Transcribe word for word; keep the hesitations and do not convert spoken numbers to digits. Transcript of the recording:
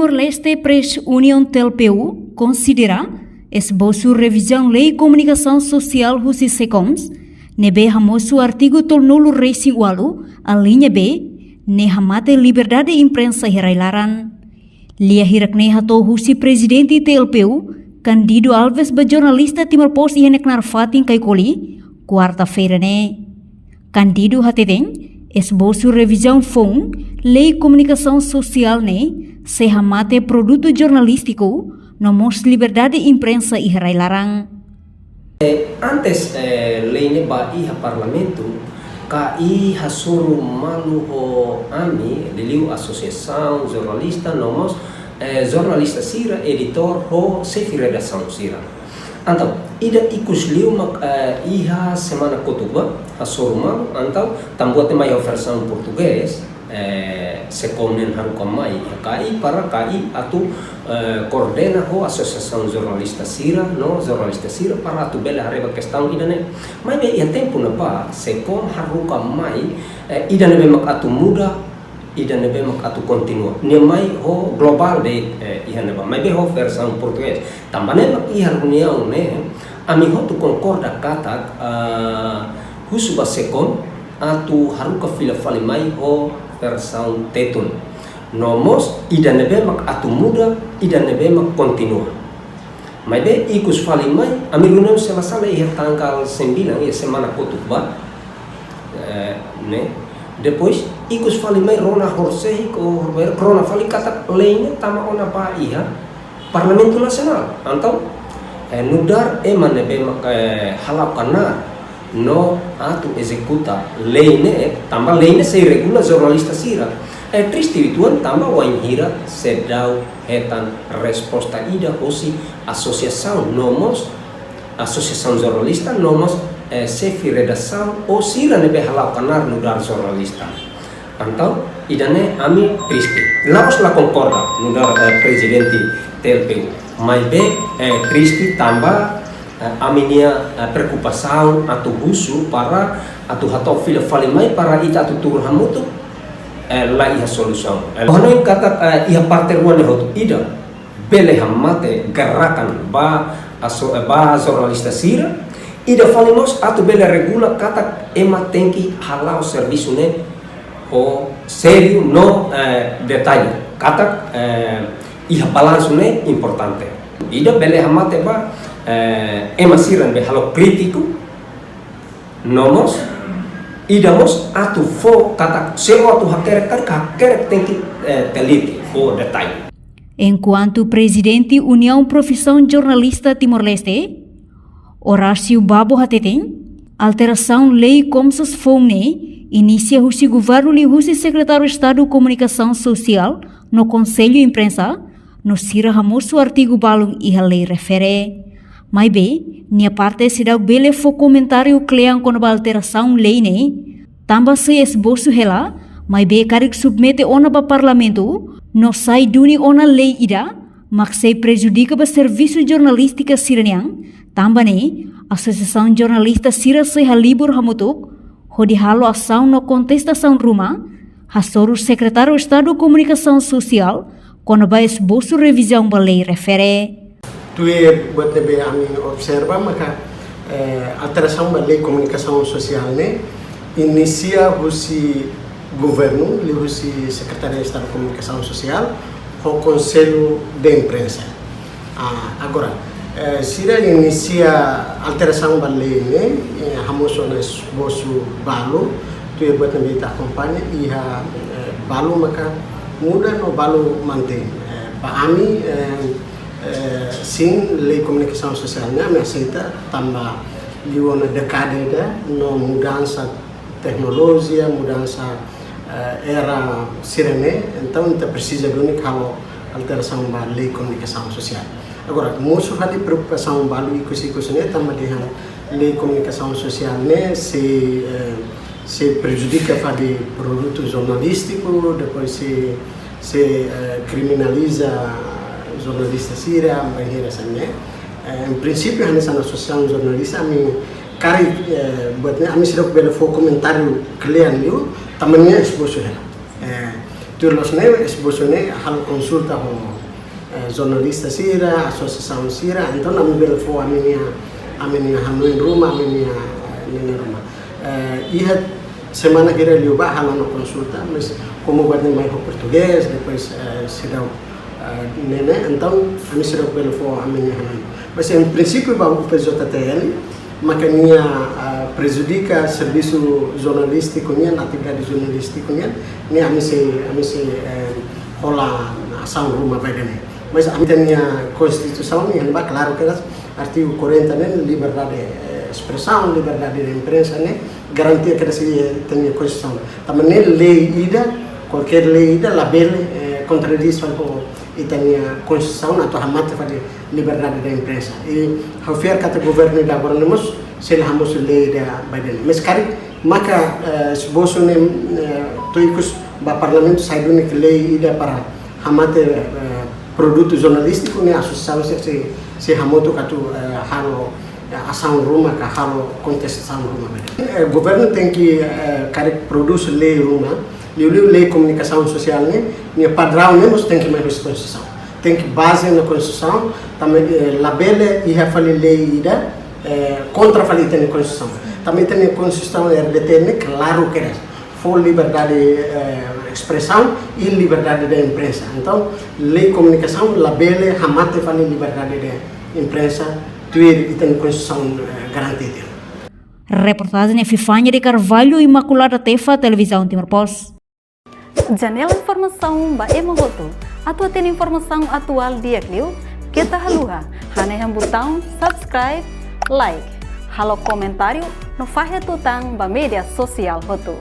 Timor-Leste Press Union, T L P U, konsidera esbosu revizaun Lei Komunikasaun Sosiál husi SEKOMS, ne'ebé hamosu artigu tolunulu-resin-ualu, aliña B, ne'e hamate liberdade imprensa iha rai-laran. Lia hirak-ne'e hato'o husi Prezidente T L P U, Candido Alves, ba jornalista Timor Post iha nia knaar fatin Kaikoli, kuarta-feira ne'e. Candido hateten, esbosu revizaun foun Lei Komunikasaun Sosiál ne'e sei hamate produtu jornalístiku, no mós liberdade imprensa iha rai-laran. Eh, antes, eh, lei ne'e ba iha Parlamentu, K I hasoru malu ho ami, liuliu asosiasaun jornalista, no mós, eh, jornalista sira, editór, ho xefe redasaun sira. Entaun, ida ikus liu mak, eh, iha semana kotuk ba, hasoru malu, entaun, tan buat ne'e mai ho versaun portugés, eh, SEKOMS nian haruka mai iha K I para K I atu, eh, koordena ho asosiasaun jornalista sira, no jornalista sira para atu bele haree ba kestaun ida-ne'e. Maibé iha tempu ne'ebá, SEKOMS haruka mai, eh, ida ne'ebé mak atu muda, ida ne'ebé mak atu kontinua. Nia mai ho globál de'it, eh, iha ne'ebá. Maibé ho versaun portugés. Tanba ne'e mak iha reuniaun ne'e, ami hotu konkorda katak, ah, husu ba SEKOMS atu haruka fila fali mai ho versaun Tetun. No mós ida ne'ebé mak atu muda, ida ne'ebé mak kontinua. Maibé ikus fali mai, ami reuniaun se la sala iha tanggal sembilan, iha semana kotuk ba, eh, ne'e. Depois, ikus fali mai rona horisehik, rona fali katak lei ne'e tama ona ba iha Parlamentu Nasionál. Entaun, eh, nu'udar ema ne'ebé mak, eh, hala'o knaar no atu ezekuta lei ne'e, tanba lei ne'e sei regula jornalista sira. Eh, triste uitoan tanba wainhira seidauk hetan resposta ida hosi asosiasaun no mós, asosiasaun jornalista no mós, eh, xefe redasaun ou sira ne'ebé hala'o knaar nu'udar jornalista. Entaun, ida-ne'e ami triste. La'ós la konkorda nu'udar, eh, Prezidente T L P U. Maibé, eh, triste tanba, eh, ami-nia, eh, preokupasaun atu husu para atu hato'o fila fali mai para ita atu tuur hamutuk, eh, la iha solusaun. Eh, hanoin katak, eh, iha parte rua ne'e hotu, ida bele hamate gerakan ba aso-, eh, ba jornalista sira, ida fali mós atu bele regula katak ema tenke hala'o servisu ne'e ho sériu no, eh, detalle. Katak, eh, iha balansu ne'e importante. Ida bele hamate ba, eh, ema sira ne'ebé halo krítiku, no mós, ida mós atu fó katak se ó atu hakerek karik, hakerek tenke, eh, teliti ho detalle. Enkuantu Prezidente Uniaun Profisaun Jornalista Timor-Leste, Horácio Babo hateten, alterasaun lei Komsas foun ne'e inisia husi governu liuhusi Sekretáriu Estadu Komunikasaun Sosiál no Konsellu Imprensa, no sira hamosu artigu balun iha lei refere. Maibé, nia parte seidauk bele fó komentáriu kle'an kona-ba alterasaun lei ne'e, tanba sei esbosu hela, maibé karik submete ona ba Parlamentu, no sai duni ona lei ida, mak sei prejudika ba servisu jornalístika sira-nian, tanba ne'e, asosiasaun jornalista sira sei halibur hamutuk, hodi halo asaun no kontestasaun ruma, hasoru Sekretáriu Estadu Komunikasaun Sosiál, kona-ba esbosu revizaun ba lei refere. Tuir buat ne'ebé ami observa maka, eh, alterasaun ba lei komunikasaun sosiál ne'e inisia husi governu, liuhusi Sekretáriu Estadu Komunikasaun Sosiál, ho Konsellu de Imprensa. Ah, agora, eh, sira inisia alterasaun ba lei ne'e, eh, hamosu ona esbosu balu, tuir buat ne'ebé ita akompaña, iha, eh, balu maka muda no balu mantein. Eh, ba ami, eh, eh, sin lei komunikasaun sosiál ne'e, ami aseita tanba liu ona dékada ida no mudansa teknolojia, mudansa, eh, era sira-ne'e, entaun ita presiza duni halo alterasaun ba lei komunikasaun sosiál. Agora, mosu fali preokupasaun balu ikus-ikus ne'e, tanba dehan lei komunikasaun sosiál ne'e sei, eh, sei prejudika fali produtu jornalístiku, depois sei, sei, eh, kriminaliza jornalista sira, bainhira hanesan ne'e. Eh, em princípio, hanesan asosiasaun jornalista, ami karik, eh, buat ne'e, ami seidauk bele fó komentáriu kle'an liu, tanba nia esbosu hela. Eh, tuir loos ne'e, esbosu ne'e halo konsulta ho, jornalista sira, asosiasaun sira, entaun ami bele fó ami-nia, ami-nia hanoin ruma, ami-nia, eh, nene ruma. Eh, iha semana hira liubá halo ona konsulta, mas komu buat ne'e mai ho portugés, depois, eh, seidauk, eh, nene, entaun ami seidauk bele fó ami-nia hanoin. Mas em princípio ba U P J T L, maka nia, ah, prejudika servisu jornalístiku nian, atividade jornalístiku nian, ne'e ami sei, ami sei, eh, hola asaun ruma ba ida-ne'e. Mas ami-nia Konstituisaun ne'e iha ne'ebá klaru kedas, artigu quarenta ne'e liberdade, eh, espresaun, liberdade de imprensa ne'e garantia kedas iha ita-nia Konstituisaun. Tanba ne'e lei ida, kualkér lei ida labele, eh, kontradís fali ho ita-nia Konstituisaun atu hamate fali liberdade de imprensa. I ha'u fiar katak governu ida agora ne'e mós sei la hamosu lei ida ba ida-ne'e. Mas karik maka, eh, esbosu ne'e, eh, to'o ikus ba Parlamentu sai duni ke lei ida para hamate, eh, produtu jornalístiku ne'e asosiasaun sira sei, sei hamutuk atu, eh, halo, eh, asaun ruma ka halo kontestasaun ruma ba ida. Eh, governu tenke, eh, karik prodús lei ruma, liuliu lei komunikasaun sosiál ne'e, nia padraun ne'e mós tenke mai husi Konstituisaun. Tenke bazeia ona Konstituisaun, tanba, eh, labele iha fali lei ida, eh, kontra fali ita-nia Konstituisaun. Tanba ita-nia Konstituisaun R D T ne'e klaru kedas. Fó liberdade, eh, espresaun i liberdade de imprensa. Entaun, lei komunikasaun labele hamate fali liberdade de imprensa, tuir ita-nia Konstituisaun, eh, garante tiha. Reportajen Epifania de Carvalho, Imaculada Tefa, Televizaun Timor Post. Janela informasaun ba ema hotu. Atu hatene informasaun atuál di'ak liu, keta haluha hanehan butaun subscribe, like, halo komentáriu no fahe tutan ba média sosiál hotu.